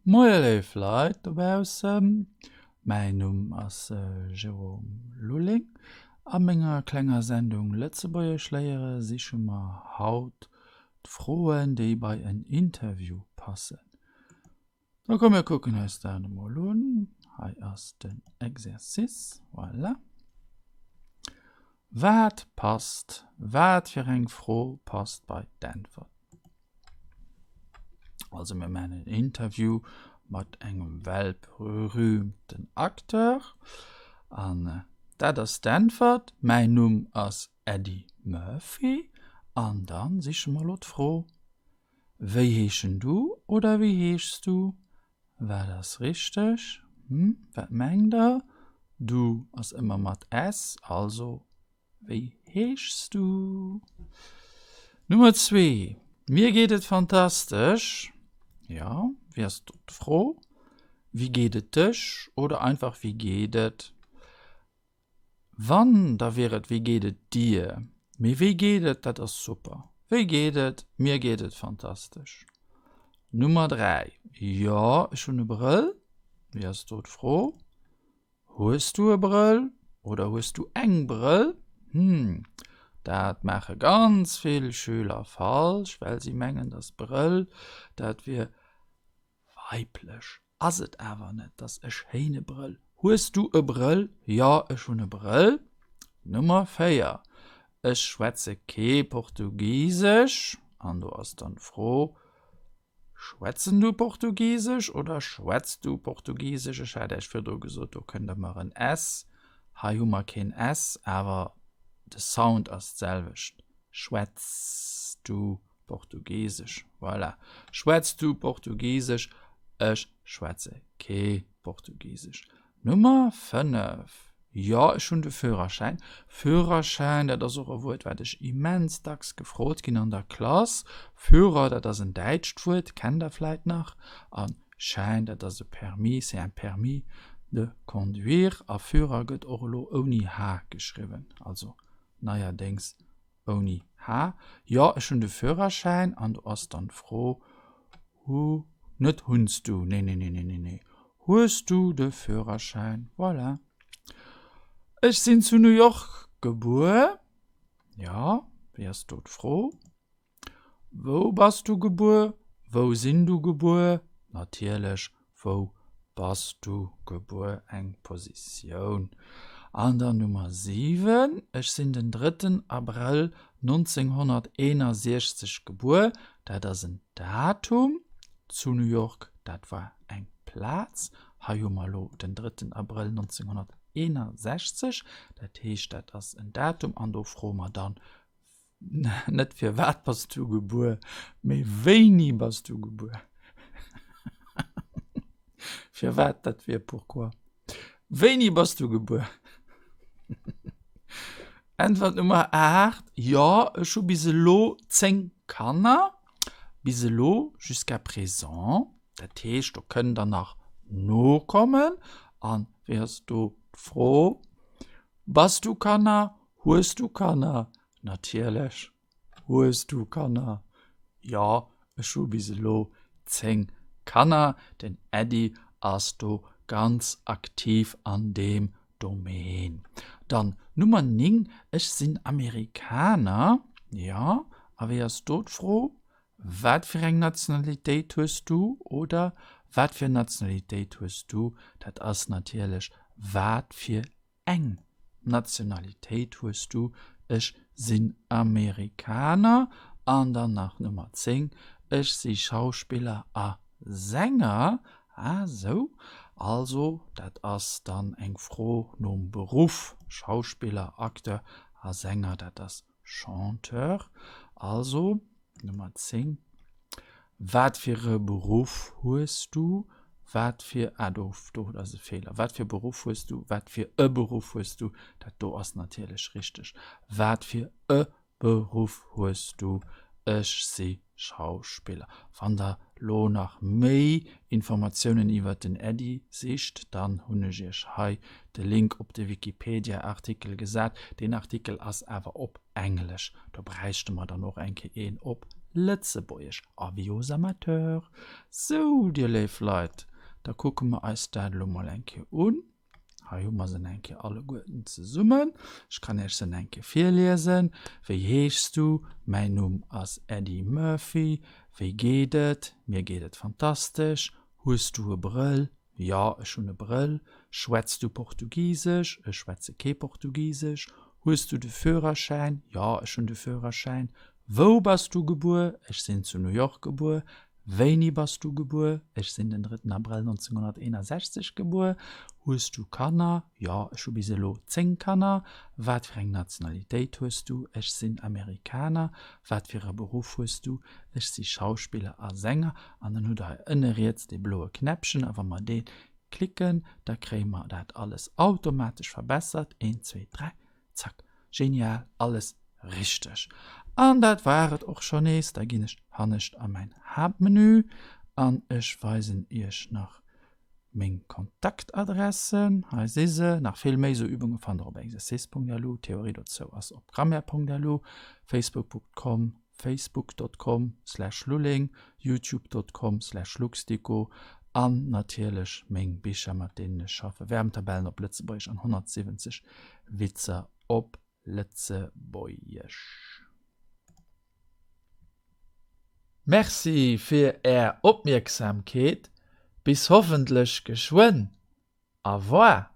Moie léif Leit dobaussen, mäin Numm ass Jérôme Lulling. A menger klenger Sendung Lëtzebuergesch léiere siche mer haut d'Froen déi bei en Interview passen. Da komm mir kucken eis dat emol un. Hei ass den Exercice, voilà. Wat passt, wat fir eng Fro passt bei d'Äntwert? Also mir maachen en Interview mat engem weltberühmten Acteur an dat ass d'Äntwert, Mäin Numm ass Eddie Murphy an dann siche mer elo d'Fro, Wéi heeschen du oder wéi heeschs du? Wat ass richteg? Hm, wat mengt der? Du ass ëmmer mat s, also Wéi heeschs du? Nummer zwee, Mir geet et fantastesch. Jo, wéi ass do d'Fro? Wéi geet et dech? Oder einfach Wéi geet et? Wann, da wier et Wéi geet et dir? Mee wéi geet et, dat ass super. Wéi geet et? Mir geet et fantastesch. Nummer 3, Jo, ech hunn e Brëll. Wéi ass do d'Fro? Hues du e Brëll oder hues du eng Brëll? Hm, dat maache ganz vill Schüler falsch, well si mengen, dass Brëll, dat wier weiblech. Ass et awer net, dass e schéine Brëll. Hues du e Brëll? Jo, ech hunn e Brëll. Nummer 4, Ech schwätze kee Portugisesch. An do ass dann d'Fro, Schwätzen du Portugisesch oder schwätz du Portugisesch? Ech hat Iech virdru gesot, do kënnt ëmmer en s. Hei hu mer keen s, awer de Sound ass d'selwecht, Schwätz du Portugisesch? Voilà, Schwätz du Portugisesch? Ech schwätze kee Portugisesch. Nummer 5, Jo, ech hunn de Führerschäin. Führerschäin, dat ass och e Wuert, wat ech immens dacks gefrot ginn an der Klass. Führer, dat ass en däitscht Wuert, kennt der vläit nach. A Schäin, dat ass e Permis, c'est un permis de conduire. A Führer gëtt och elo ouni h geschriwwen, also neierdéngs Ouni H. Jo, ech hunn de Führerschäin. An do ass dann d'Fro, hu, net hunns du, nee, nee, nee, nee, nee, nee, hues du de Führerschäin? Voilà. Ech sinn zu New York gebuer. Jo, wéi ass do d'Fro? Wou bass du gebuer? Wou sinn du gebuer? Natierlech Wou bass du gebuer? Eng Positioun. An der Nummer 7, Ech sinn den drëtten Abrëll 1961 gebuer. Dat ass en Datum. Zu New York, dat war eng Plaz. Hei hu mer elo den drëtten Abrëll 1961. Dat heescht, dat ass en Datum. An do froe mer dann, Net firwat bass du gebuer, mee wéini bass du gebuer? Firwat, dat wier pourquoi. Wéini bass du gebuer? Äntwert Nummer 8, Jo, ech hu bis elo 10 Kanner. Bis elo, jusqu'à présent. Dat heescht, do kënnen der nach nokommen. An wéi ass do d'Fro? Bass du Kanner? Hues du Kanner? Natierlech hues du Kanner. Jo, ech hu bis elo 10 Kanner. Den Äddi ass do ganz aktiv an deem Domaine. Dann Nummer 9, Ech sinn Amerikaner. Jo, a wéi ass do d'Fro? Wat fir eng Nationalitéit hues du? Oder Wat fir Nationalitéit hues du? Dat ass natierlech Wat fir eng Nationalitéit hues du? Ech sinn Amerikaner. An dann nach Nummer 10, Ech si Schauspiller a Sänger. Ah sou, also dat ass dann eng Fro nom Beruff, Schauspiller, Acteur a Sänger, dat ass Chanteur. Also Nummer 10, Wat fir e Beruff hues du? Wat fir, ah do, do ass e Feeler. Wat fir Beruff hues du? Wat fir e Beruff hues du? Dat do ass natierlech richteg. Wat fir e Beruff hues du? Ech si Schauspiller. Wann der lo nach méi Informatiounen iwwert den Äddi sicht, dann hunn ech iech hei de Link op de Wikipedia-Artikel gesat. Deen Artikel ass awer op Englesch, do bräichte mer dann och eng Kéier een op. Lëtzebuergesch. Avis aux amateurs. Sou, dir léif Leit, da kucke mer eis dat elo mol eng Kéier un. Hei hu mer se eng Kéier alleguerten zesummen. Ech kann iech se eng Kéier virliesen. Wéi heeschs du? Mäin Numm ass Eddie Murphy. Wéi geet et? Mir geet et fantastesch. Hues du e Brëll? Jo, ech hunn e Brëll. Schwätz du Portugisesch? Ech schwätze kee Portugisesch. Hues du de Führerschäin? Jo, ech hunn de Führerschäin. Wou bass du gebuer? Ech sinn zu New York gebuer. Wéini bass du gebuer? Ech sinn den drëtten Abrëll 1961 gebuer. Hues du Kanner? Jo, ech hu bis elo 10 Kanner. Wat fir eng Nationalitéit hues du? Ech sinn Amerikaner. Wat fir e Beruff hues du? Ech si Schauspiller a Sänger. An dann hutt der hei ënne riets dee bloe Knäppchen a wa mer dee klicken, da kréie mer dat alles automatesch verbessert. Eent, zwee, dräi, zack. Genial, alles richteg. An dat war et och scho nees. Da ginn ech hannescht a mäin Haaptmenü an ech weisen iech nach meng Kontaktadressen. Hei si se. Nach vill méi esou Übunge fannt der op exercice.lu. D'Theorie dozou ass op grammaire.lu, facebook.com, facebook.com slash lulling, youtube.com slash luxdico an natierlech meng Bicher mat deenen ech schaffen, Verbenttabellen op Lëtzebuergesch an 170 Witzer op Lëtzebuergesch. Merci fir är Opmierksamkeet, bis hoffentlech geschwënn. Au revoir.